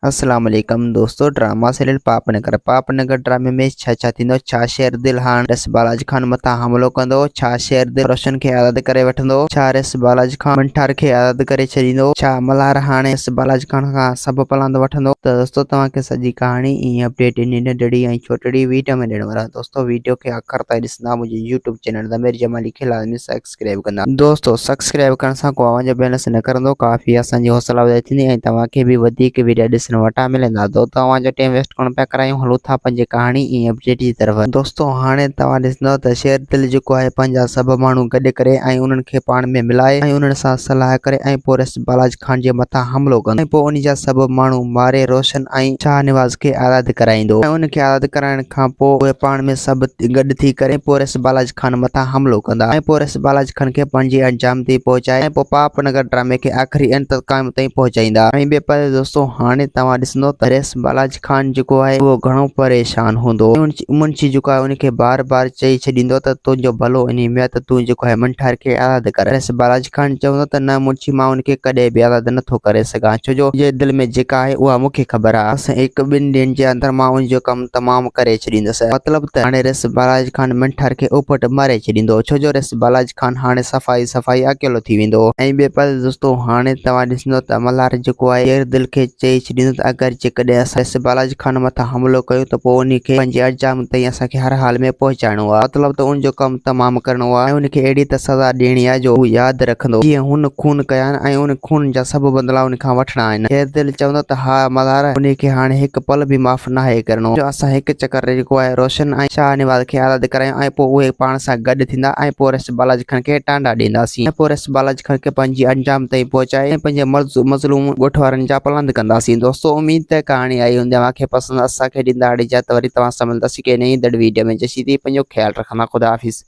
اسلام عليڪم دوستو ڊراما سيريل پاپ نگر پاپ نگر ڊرامي ۾ ڇا ڇا ٿيندو ڇا شير دل هاڻ رس بالاج خان مٿان حملو ڪندو ڇا شير دل روشن کي آزاد ڪري وٺندو ڇا رس بالاج خان منٺار کي آزاد ڪري ڇڏيندو ڇا ملهار هاڻي رس بالاج خان کان سڀ پلاند وٺندو ته دوستو توهان کي سڄي ڪهاڻي ۽ اپڊيٽ انهي ننڍڙي ۽ ڇوٽڙي ويڊيو ۾ ڏيڻ وارا دوستو ويڊيو کي آخر تائين ڏسندا منهنجي يوٽيوب چينل ضمير جمالي کي لازمي سبسڪرائب ڪندا. دوستو سبسڪرائب ڪرڻ سان ڪو اوهان جو بيلنس نه ڪرندو ڪافي اسان جي حوصلا افزائي ٿيندي ۽ توهان کي به وڌيڪ ويڊيا ڏسڻ وٽان ملندا دوستو اوهان جو ٽيم ويسٽ ڪونه پيا ڪرايون هلون ٿا پنهنجي ڪهاڻي ۽ اپڊيٽ جي طرف. دوستو هاڻي توهان ڏسندو ته شير دل جيڪو آهي پنهنجا سڀ ماڻهو گڏ ڪري ۽ انهن کي پاڻ ۾ ملائي ۽ انهن سان صلاح ڪري ۽ پوء رس بالاچ خان جي مٿان حملو ڪندو ۽ پوء ان جا سڀ ماڻهو ماري روشن ۽ شاهنواز کي آزاد ڪرائيندو ۽ ان کي آزاد ڪرائڻ کان پوء اهي پاڻ ۾ سڀ گڏ ٿي ڪري پوء رس بالاچ خان مٿان حملو ڪندا ۽ پوء رس بالاچ خان کي پنهنجي انجام تائين پهچائي ۽ پوء پاپ نگر ڊرامي کي آخري انتقام تائين پهچائيندا ۽ ٻئي پاسي دوستو هاڻي توهان ڏسندو ته رس بالاچ خان جيڪو آهي اهو گهڻو پريشان هوندو ۽ منشي جيڪو آهي ان کي بار بار چئي ڇڏيندو ته تنهنجو ڀلو انهي ۾ آهي ته تون جيڪو آهي منٺار کي آزاد ڪر. رس بالاچ خان چوندو ته نه منشي مان ان کي ڪڏهن به آزاد نه ٿو ڪري سگهان ڇو جو منهنجي دل ۾ جيڪا آهي اها مون کي خبر آهي بس هڪ ٻن ڏينهن جي اندر مان ان جو ڪم تمام ڪري ڇڏيندس مطلب ته هاڻي رس بالاچ خان منٺار کي اڦٽ ماري ڇڏيندو ڇو جو رس بالاچ خان هاڻي صفائي صفائي اڪيلو ٿي ويندو. ۽ ٻئي پاسي دوستو هاڻي توهان ڏسندو ته ملهار جيڪو آهي شير دل کي چئي ڇڏيندو ته اگر جيڪڏهن اسان رس بالاچ خان مٿان حملو ڪيو ته پوء انهي کي پنهنجي انجام تائين اسان کي هر حال ۾ پهچائڻو آهي مطلب ته ان جو ڪم تمام ڪرڻو آهي ۽ ان کي اهڙي ته سزا ڏيڻي آهي جو هو ياد رکندو جيئن هن خون ڪيا آهن ۽ ان خون جا سڀ بدلا ان کان وٺڻا آهن. شيردل چوندو ته ها ملهار انهي کي هاڻي هڪ پل به معاف ناهي ڪرڻو جو اسان هڪ چڪر جيڪو آهي روشن ۽ شاهنواز کي آزاد ڪرايون ۽ پوء اهي پاڻ سان گڏ ٿيندا ۽ پوء رس بالاچ خان کي ٽانڊا ڏينداسين ۽ پوء رس بالاچ خان کي پنهنجي انجام تائين پهچائي ۽ پنهنجي مظلوم ڳوٺ وارن جا پلاند ڪنداسين. دوستو اميد ته ڪهاڻي آئي هوندي اوهان کي پسند اسان کي ڏيندا اجازت وري توهان سان ملنداسين ڪنهن نئين ايندڙ ويڊيو ۾ جيسين تائين پنهنجو خيال رکندا خدا حافظ.